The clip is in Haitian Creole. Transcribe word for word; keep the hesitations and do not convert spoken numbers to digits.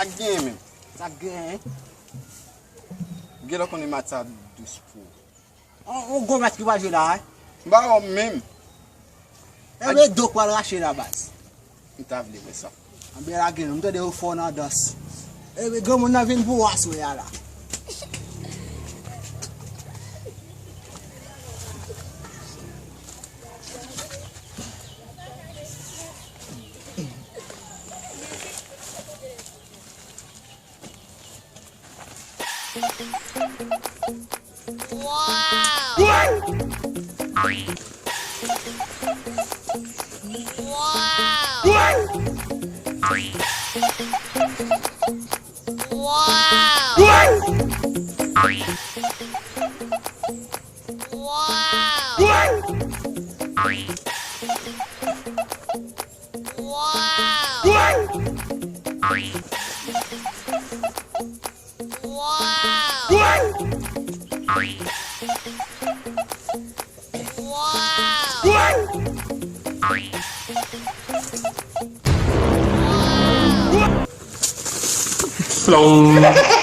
Sa k genyen menm? Sa k genyen? Gen lè w konnen match sa dous pou ou. On, on gwo match ki pral jwe la, wi. M pa wè w menm. Enben, do k pral rache la, baz. M ta vle wè sa. Anben, lage non, m tande yo fò nan dans. Enben, granmoun nan vin pou w aswè a la. Plong.